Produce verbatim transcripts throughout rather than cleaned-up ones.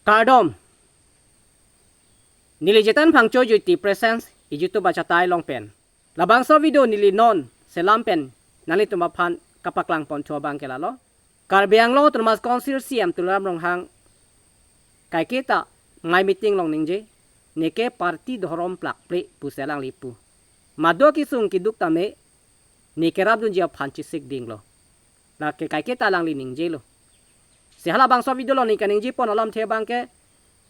Kardom. Neli Jetan Phangcho Jyoti Presence YouTube achatai along pen labangso video neli non selam pen nanglitum aphan kapaklang ponthu abang ke lalo. Karbi Anglong Autonomous Council C E M Tuliram Ronghang kaiketa ngai meeting along ningje, neke party dhorom plakple pusi alangli pu. Madu akesung keduk tame, neke rapdunji aphan chesik dinglo. Lake kaiketa alangli ningjelo. Si halabangso video along neli kaningje pon alamthe abang ke,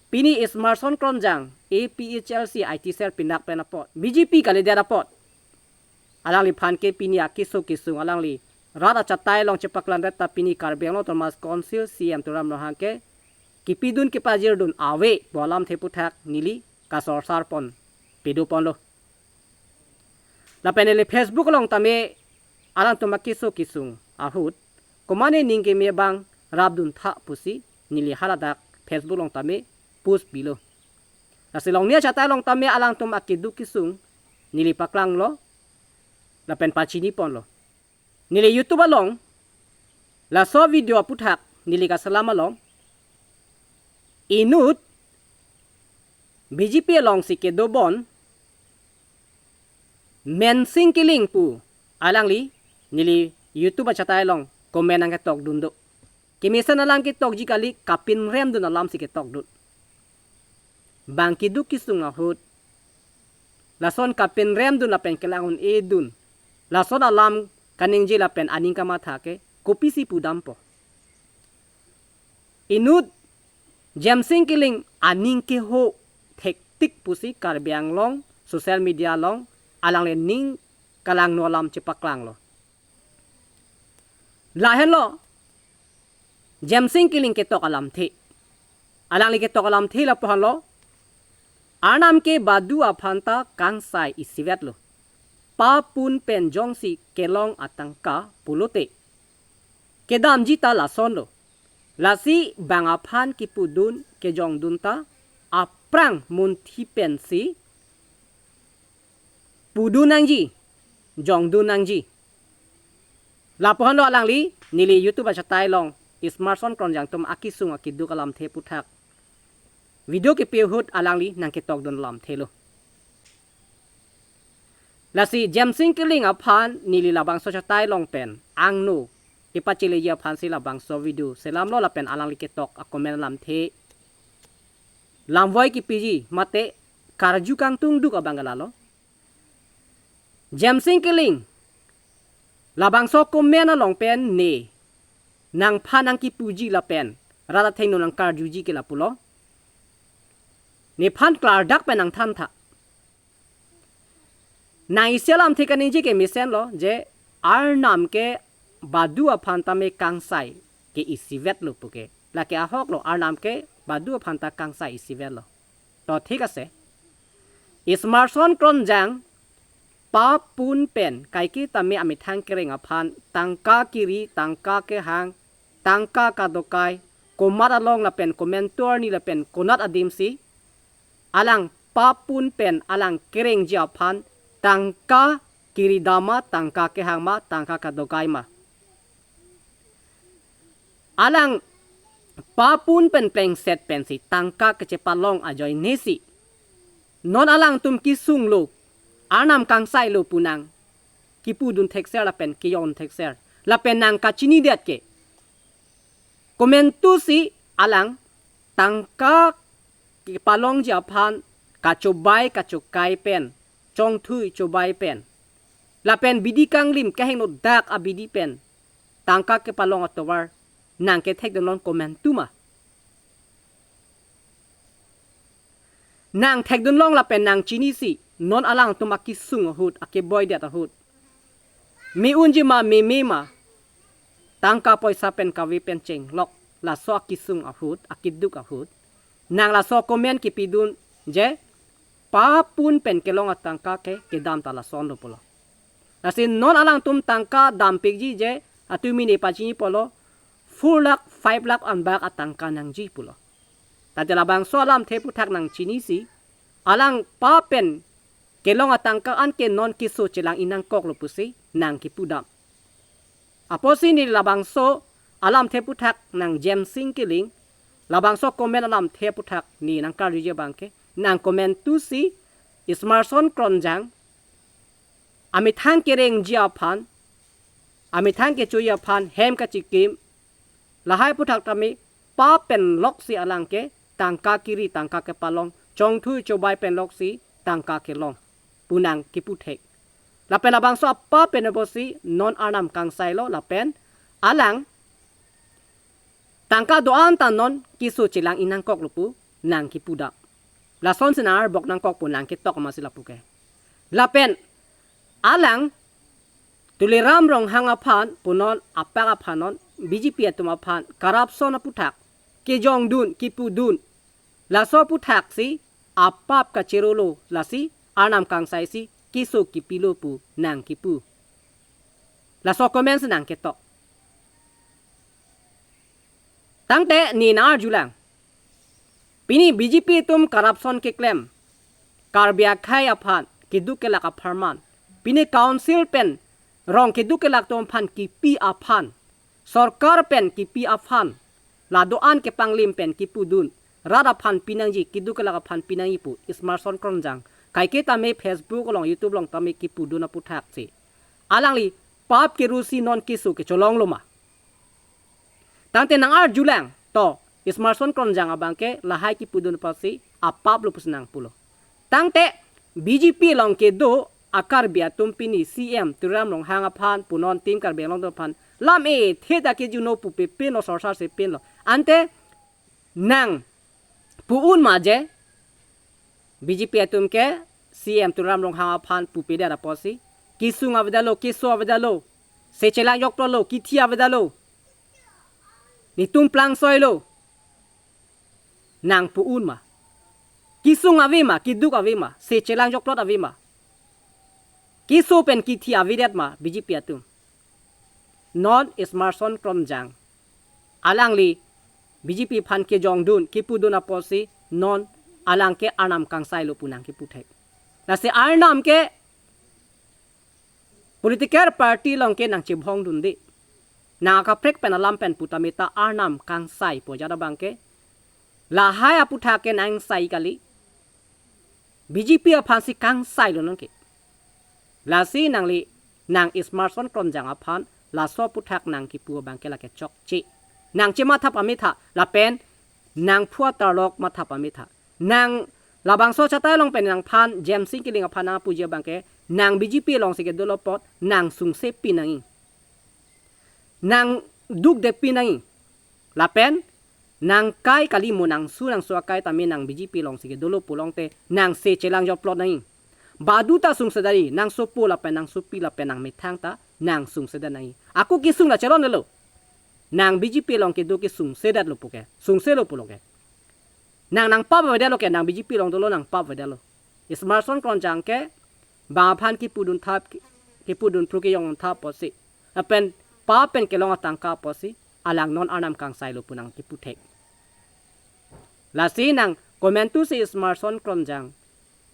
pini Ismarson Kronjang, A P H L C I T cell pinak pen apot, B J P kalidet apot, alangliphan ke pini akeso kesung alangli rat achatai along chepaklang det ta pini Karbi Anglong Autonomous Council C E M Tuliram Ronghang ke kipidun kepajirdun ave pu alamthe aputhak neli kasorsar pon, pado ponlo. Lapen neli Facebook along tame alangtum akeso kesung ahut, komatne ning keme abang rapdun tha pusi neli haladak Facebook along tame post pilo. Lasi longni achatai along tame alangtum akeduk kesung neli paklanglo lapen pachini ponlo. Neli YouTube along laso video aputhak neli kaselam along, inut B J P alongsi kedo bon Mensing Killing pu alangli neli YouTube achatai along comment nangketokdun do. Kemesen alang ketokji kali, kapinremdun alamsi ketokdun. Bang keduk kesung ahut lason kapinremdun lapen kelang un-edun, lason alam kaningje lapen aning kamatha ke kopisi pudampo? Inut Jemsing Killing aning keho thektik pusi Karbi Anglong social media along alangli ning kalangno alam chepaklanglo. Lahenlo Jemsing Killing ketok alamthe. Alangli ketok alamthe lapu-anlo, Arnam ke badu aphan ta kangsai isivetlo. Papun pen jongsi kelong atangka pulote kedamji ta lasonlo. Lasi bang aphan kipudun kejongdun ta aphrang munthi pensi pudun nangji, jongdun nangji. Lapu-anlo alangli neli YouTube achatai along Ismarson Kronjang atum akesung akeduk alamthe aputhak video kepi ahut alangli nangketokdun alamthelo. Lasi Jemsing Killing aphan neli labangso achatai along pen angno kepacheleji aphansi labangso video selamlo lapen alangli ketok acomment alamthe lamvoi kepiji mate karju kangtung duk abang ke lalo. Jemsing Killing labangso comment along pen ne nangphan nangkipuji lapen rat athengno nangkarjuji ke lapulo. Nephan klardak pen nangthan tha. Nang isi alamthe kaningje ke mesenlo je Arnam ke badu aphan tame kangsai ke isivetlo puke. Lake ahoklo, Arnam ke badu aphan ta kangsai isivetlo. To thik ase. Ismarson Kronjang papun pen kaike tame amethang kereng aphan tangka kiri, tangka kehang, tangka kadokai, komat along lapen komantu arni lapen konat adimsi alang papun pen alang kerengji aphan tangka kiri dam ma, tangka kehang ma, tangka kadokai ma. Alang papun pen plengset pensi tangka kechepalong ajoinesi non alangtum kesunglo, Arnam kangsailo pu nangkipudun thekser lapen kejongdun thekser. Lapen nangkachinidet ke komantusi alang tangka kepalongji aphan kachobai kachokai pen, chongthui chobai pen, lapen bidi kanglim kehingno dak abidi pen tangka kepalong atovar nangkethekdunlong komantu ma? Nangthekdunlong lapen nangchinisi non alangtum akesung ahut, akeboidet ahut, me-unji ma, meme ma, tangka poisa pen kave pen chenglok, laso akesung ahut, akeduk ahut nang laso comment kipidun je papun pen kelong atangka ke kedam ta lasonlo pulo. Lasi non alangtum tangka dampikji je atumi ne pachini pulo, four lakh, five lakh anbak atangka nangji pulo. Tangte labangso alamthe aputhak nangchinisi, alang pa pen kelong atangka anke non keso chelang-i nangkoklo pusi nangkipudam. Apotsi ne labangso alamthe aputhak nang Jemsing Killing Labangso comment alamthe aphuthak ne nangkarjuji abangke, nang komantusi Ismarson Kronjang amethang kerengji aphan, amethang kechoji aphan, hem kachikim, lahai aphuthak tame pap pen loksi alangke tangka kiri, tangka kepalong, chongthui chobai pen loksi tangka kelong pu nang kiputhek. Lapen labangso apap pen apotsi non Arnam kangsailo, lapen alang tangka do-an ta non keso chelang-i nangkoklo pu nang kipudam. Lasonsi nang arbok nangkok pu nang ketok masi lapu ke. Lapen alang Tuliram Ronghang aphan punon apak aphan non B J P atum aphan corruption aphuthak kejongdun, kipudun, laso aphuthaksi apap kachirolo, lasi Arnam kangsaisi keso kipilo pu nang kipu. Laso comments nang ketok. Tangte ne nang arjulang. Pini B J P atum corruption keklem, Karbi akhei aphan keduk kelak apharman, pini council pen rong keduk kelak atum aphan kipi aphan, sorkar pen kipi aphan, la do-an kepanglim pen kipudun, rat aphan pinangji, keduk kelak aphan pinangji pu Ismarson Kronjang kaike tame Facebook along, YouTube along tame kipudun aphuthaksi alangli pap kerusi non keso kecholonglo ma? Tangte nang arjulang to, Ismarson Kronjang abangke lahai kipudun apotsi apaplo pusi nang pulo. Tangte B J P along kedo a-Karbi atum pini C M Tuliram Ronghang aphan punon Team Karbi Anglong atum aphan lam-e theda kejuno pu pepinlo, sorsarsi pinlo. Ante nang pu-un ma je B J P atum ke C M Tuliram Ronghang aphan pupedet apotsi kesung avedetlo, keso avedetlo, se chelang jokplotlo, kithi avedetlo, netum plangsoilo, nang pu-un ma? Kesung ave ma, keduk ave ma, se chelang jokplot ave ma, keso pen kithi avedet ma B J P atum? Non Ismarson Kronjang alangli B J P aphan kejongdun, kipudun apotsi non alangke Arnam kangsailo pu nang kiputhek. Lasi Arnam ke political party along ke nang chebhongdunde. Nang akaprek pen alam pen pu tame ta Arnam kangsai pu ajat abangke lahai aphuthak ke nang sai kali. B J P aphansi kangsailo nangke. Lasi nangli nang Ismarson Kronjang aphan laso aphuthak nang kipu abangke lake chokche. Nang chematha pametha lapen nang phuat tarlok matha pametha. Nang labangso chatai along pen nangphan James Sing Kiling aphan nang puji abangke, nang B J P alongsi kedolo apot nang sungse pinangji, nang dukde pinangji. Lapen nang kai kali mo, nang su nang su akai tame nang B J P alongsi kedolo pulote nang se chelang jokplot nangji. Badu ta sungsedet nangji, nang sopo lapen nang sopi lapen nang methang ta nang sungsedet nangji. Ako kesung ta chelonelo. Nang B J P along kedo ke sungsedetlo puke, sungselo pulo ke. Nang nangpap avedetlo ke, nang B J P along dolo nangpap avedetlo. Ismarson Kronjang ke bang aphan kipudun thap, kipudun phru kejongdun thap apotsi, lapen pap pen kelong atangka apotsi alang non Arnam kangsailo pu nang kiputhek. Lasi nang komantusi Ismarson Kronjang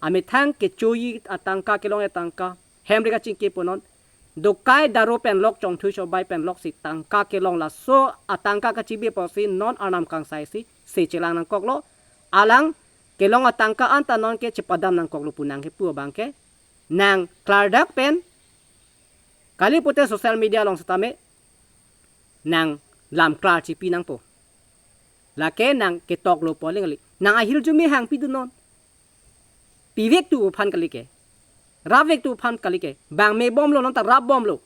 amethang kechoji atangka, kelong atangka, hemri kachingki punon, dokai daro pen lok, chongthui chobai pen loksi tangka kelong, laso atangka kachibi apotsi non Arnam kangsaisi se chelang nangkoklo. Alang kelong atangka anta nonke chepadam nangkoklo pu nang kipu abangke nang klardak pen, kali pute social media along setame nang lam klar chipi nangpo. Lake nang ketoklo pu aling kali. Nang ahirjume hangpidunnon. Pivektu aphan kali ke, rapvektu aphan kali ke. Bang mebomlo, non ta rapbomlo.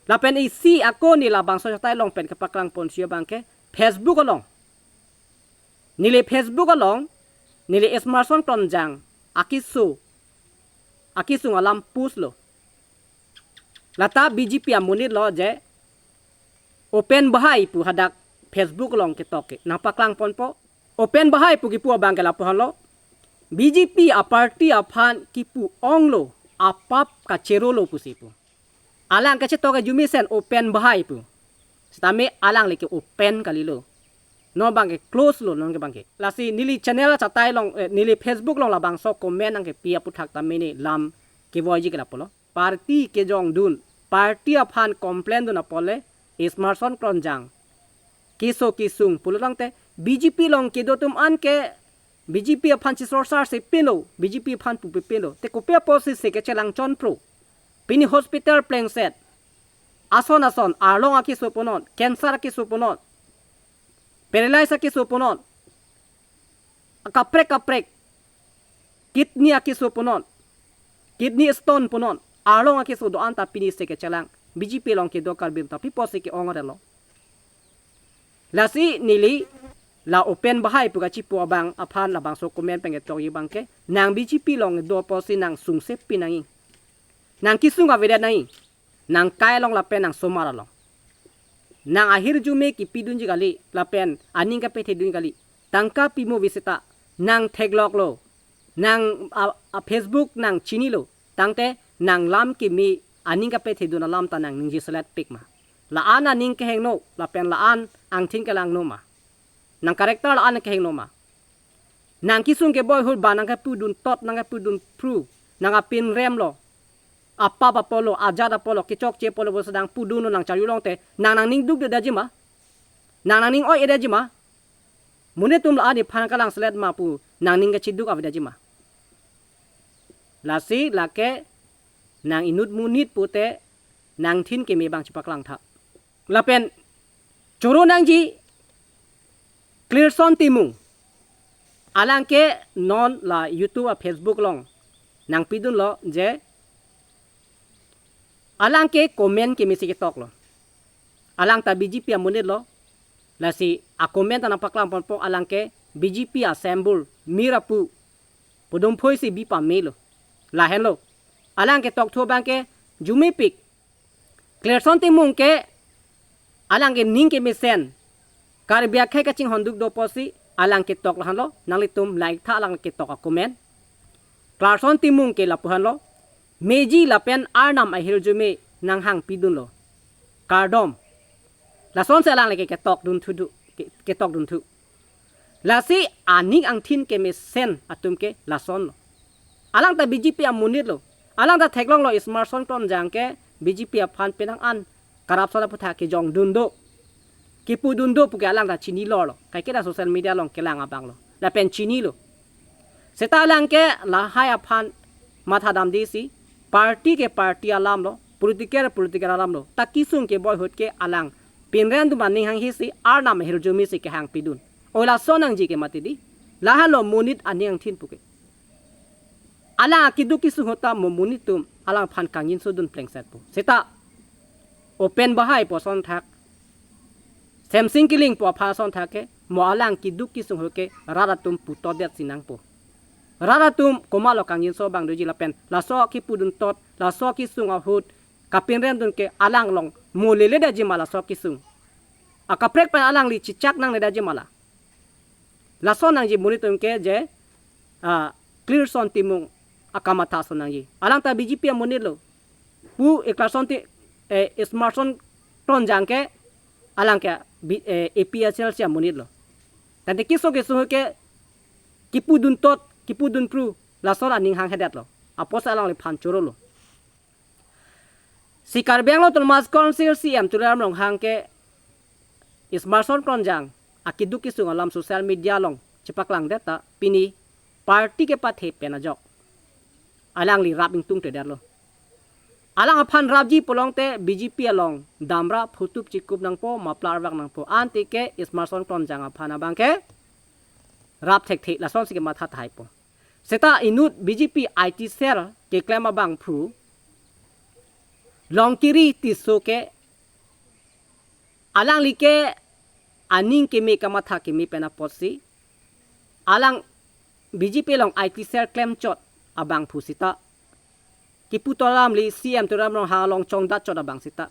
Lapen isi ako ne labangso chatai along pen kepaklang ponsi abangke Facebook along, neli Facebook along neli Ismarson Kronjang akeso, akesung alam postlo. Lata B J P amonitlo je Upen Bahai pu hadak Facebook along ketok ke nangpaklang ponpo. Upen Bahai pu kipu abangke lapuhanlo, B J P aparty aphan kipu-onglo, apap kachirolo pusi pu. Alang kachetok ke arjumesen Upen Bahai pu. Setame alanglike open kalilo. Non abangke closelo, nonke abangke. Lasi neli channel achatai along, eh, neli Facebook along labangso comment nangkepi aphuthak tame ne lam kevoiji ke lapulo. Party kejongdun, party aphan complain dun apot le Ismarson Kronjang keso kesung pulo tangte, B J P along kedo atum an ke B J P aphan chisorsar si pinlo, B J P aphan pupe pinlo. Te kopi apotsi se kechelang chonpro? Pini hospital plengset, ason ason, arlong akeso punon, cancer akeso punon, paralyze akeso punon, kaprek kaprek, kidney akeso punon, kidney stone punon, arlong akeso do-an ta pini se kechelang. B J P along kedo Karbi ta pi apotsi ke-ong relo? Lasi neli la Upen Bahai pu kachipu abang aphan labangso comment pen ketokji abang ke, nang B J P along do apotsi nang sungse pi nangji. Nang kesung avedet nangji. Nang kai along lapen nang somar along. Nang ahirjume kepidunji kali, lapen aning kapethedun kali. Tangka pimo pu seta nang thekloklo. Nang a, a Facebook nang chinilo. Tangte nang lam keme, aning kapethedun alam ta nang ningje selet pik ma? La-an aning kehingno, lapen la-an angthin kelangno ma? Nang character la-an kehingno ma? Nang kesung keboi ahut ba nang kepudun tot, nang kepudun phru, nang apinrem lo, apap apotlo, ajat apotlo, kechokche apotlo, bo sedang pudunlo nang charju along te, nang nangning dukdedetji ma? Nang nangning oi-edetji ma? Monit atum la-an iphan kalang selet ma pu nangning kachiduk avedetji ma? Lasi lake nang inut monit pute nangthin keme abang chepaklang tha. Lapen choro nangji Clearson Timung. Alang ke non la YouTube a Facebook along nangpidunlo je alang ke comment kemesi ketoklo. Alang ta B J P amonit lo. Lasi a comment ta nangpaklang ponpo, alang ke B J P a symbol, mir apu, podum phoi si bi pamelo. Lahenlo. Alang ketokthu abang ke arjumepik. Clearson Timung ke alang ke ning kemesen, Karbi akhei kachinghon duk do apotsi alang ketok lahenlo, nanglitum like tha alang ketok a comment. Clearson Timung ke lapu henlo, meji lapen arnam ahirjume nanghangpidunlo. Kardom. Lasonsi alang lake ketokdunthu du, ke-, ketokdunthu. Lasi aning angthin kemesen atum ke lasonlo. Alang ta B J P amonit lo. Alang ta theklonglo Ismarson Kronjang ke B J P aphan penang an corruption aputhak kejongdun do, kepudun do puke alang ta chinilorlo. Kaike ta social media along kelang abang lo. Lapen chinilo. Seta alang ke lahai aphan matha damde si, party ke party alam lo, political political alam lo. Ta kesung keboi ahut ke alang pinrem atum aning hanghe si, arnam ahirjume si kehangpidun. O lason nangji ke mati di. Lahenlo monit aning angthin puke. Alang akeduk kesung ahut ta mo monit atum alangphan kangjinso dun plengsetpo. Seta Upen Bahai pu asonthak, Semsing Kiling pu aphan asonthak ke, mo alang keduk kesung ahut ke rat atum putodet si nangpo. Rat atum komatlo kangjinso abang doji lapen laso kepudun tot, laso kesung ahut kapinremdun ke alang along mo leledetji ma laso kesung? Akaprek pen alangli chechak nangledetji ma la? Lason nangji monit atum ke je, ah, Clearson Timung akamatha ason nangji. Alang ta B J P amonit lo. Pu e Clearson Ti-, eh, Ismarson Kronjang ke alang ke B-, eh, A P H L C amonit lo. Tangte keso keso ke kepudun tot, kepudun phru, lason aning hanghedetlo. Apotsi alangliphan chorolo. Si Karbi Anglong Autonomous Council C E M Tuliram Ronghang ke Ismarson Kronjang akeduk kesung alam social media along chepaklangdet ta pini party kepathe pen ajok alangli rap ingtungtedetlo. Alang aphan rapji pulote B J P along damra phutup chikup nangpo, mapla arvak nangpo. Ante ke Ismarson Kronjang aphan abang ke rap thekthe, lasonsi kematha tahaipo. Seta inut B J P I T cell keklem abangphu Longkiri Tisso ke alangli ke aning keme kamatha keme pen apotsi alang B J P along I T cell klemchot abangphu seta kipu toramli C M Tuliram Ronghang along chongdatchot abang seta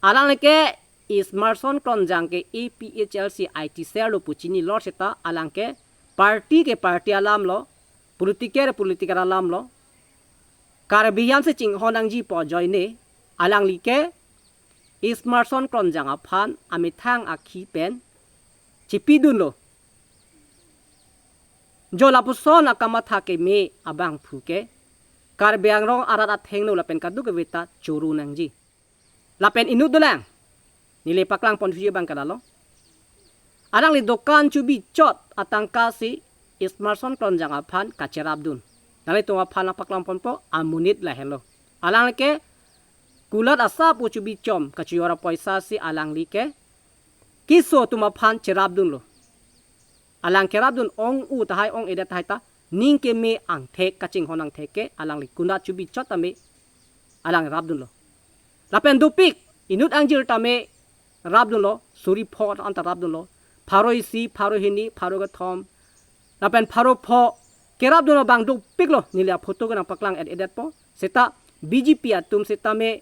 alangli ke Ismarson Kronjang ke A P H L C I T cell lo pu chinilor seta alang ke party ke party alam lo, political political alam lo, Karbi ansi chinghon nangji pu ajoine alangli ke Ismarson Kronjang aphan amethang akhi pen chipidunlo. Jo lapuson akamatha keme abangphu ke Karbi Anglong arat athengno lapen kadokave ta choro nangji. Lapen inut dolang, neli paklang ponthuji abang ke lalo. Alangli dokan chubi chot atangka si Ismarson Kronjang aphan kacherapdun. Nanglitum aphan nangpaklang ponpo, amonit lahenlo. Alangli ke kulat asap u chubi chom kachojor apoisa si alangli ke keso atum aphan cherapdunlo. Alang kerapdun ong-u tahai ong-edet tahai ta ning keme angthek kachinghon angthek ke alangli kulat chubi chot tame alang rapdunlo. Lapen dopik inut angjir tame rapdunlo, suri pho anta rapdunlo, pharo isi, pharo hini, pharo kethom, lapen pharo pho kerapdun abang dopiklo, neli aphoto ke nangpaklang-et-edetpo. Seta B J P atum setame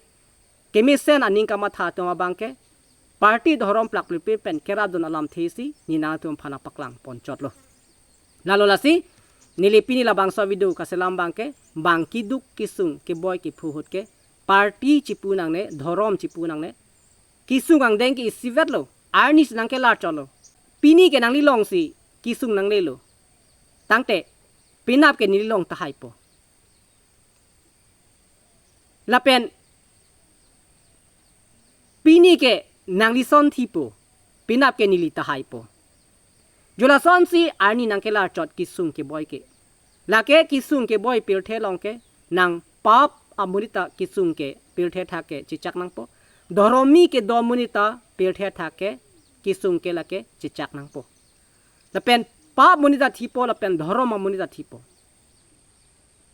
kemesen aning kamatha atum abang ke party dhorom plakplepe pen kerapdun alamthe si neli nangtum aphan nangpaklang ponchotlo. Lalo lasi neli pini labangso video kaselam abang ke bang keduk kesung keboi kephu ahut ke party chipu nangne, dhorom chipu nangne. Kesung angdeng ke isivetlo, arni si nangkelar chotlo. Pini ke nangli alongsi kesung nanglelo. Tangte penap ke neli along tahaipo. Lapen pini ke nangli asonthepo, penap ke neli tahaipo. Jo lasonsi arni nangkelar chot kesung keboi ke. Lake kesung keboi pirthe along ke nang pap amonit ta kesung ke pirthe athak ke chechak nangpo. Dhoromi kedo amonit ta pirthe athak ke kesung ke lake chechak nangpo. Lapen pap amonit ta thipo, lapen dhorom amonit ta thipo.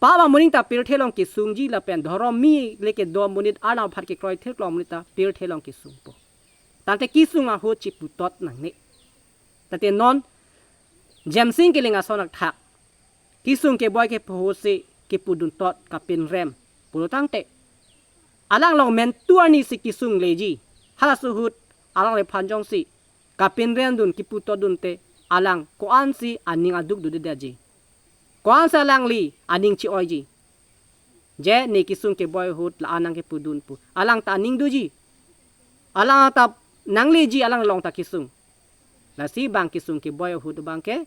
Pap amonit ta pirthe along kesungji lapen dhoromi le kedo amonit arnam aphan kekroi thirklong amonit ta pirthe along kesungpo. Tangte kesung ahut chiputot nangne. Tangte non Jemsing Killing ason athak kesung keboi kephu ahut si kepuduntot kapinrem pulo tangte alang along mentu arni si kesungleji. Halaso ahut alangliphan jongsi kapinremdun keputotdun te alang ko-ansi aning aduk dodedetji? Ko-ansi alangli aning che-oiji? Je ne kesung keboi ahut la-an nangkepudun pu alang ta aning doji. Alang ta nangleji, alang along ta kesung. Lasi bang kesung keboi ahut abang ke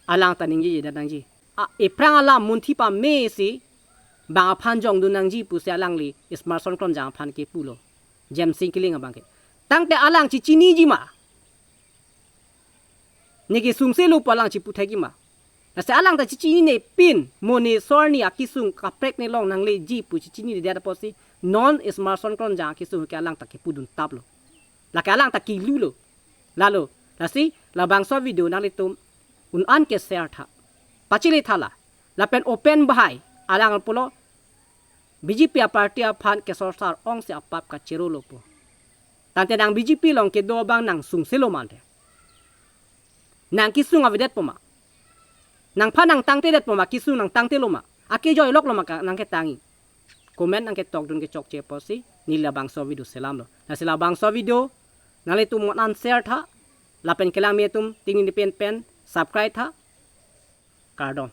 alang ta ningjejedet nangji. A, ephrang alam munthi pame si bang aphan jongdun nangji pusi alangli Ismarson Kronjang aphan kepulo, Jemsing Killing abang ke. Tangte alang chechiniji ma? Ne kesungselo pu alang chiputhekji ma? Lasi alang ta chechinine pin, mo ne so arni akesung kaprek ne along nangleji pu chechininedet apotsi non Ismarson Kronjang akesung ke alang ta kepuduntaplo. Lake alang ta kelulo. Lalo, lasi labangso video nanglitum un-an ke share tha, pachele tha la. Lapen open bahai alang pulo, B J P aparty aphan kesorsar ongsi apap kachirolo pu. Tangte nang B J P along kedo abang nang sungselo mante? Nang kesung avedetpo ma? Nangphan nangtangtedetpo ma? Kesung nangtangtelo ma? Akejoi loklo ma ka nangketangji? Comment nangketokdun kechokche apotsi neli labangso video selamlo. Lasi labangso video nanglitum un-an share tha, lapen kelang me atum tingni pen pen subscribe tha. Kardom.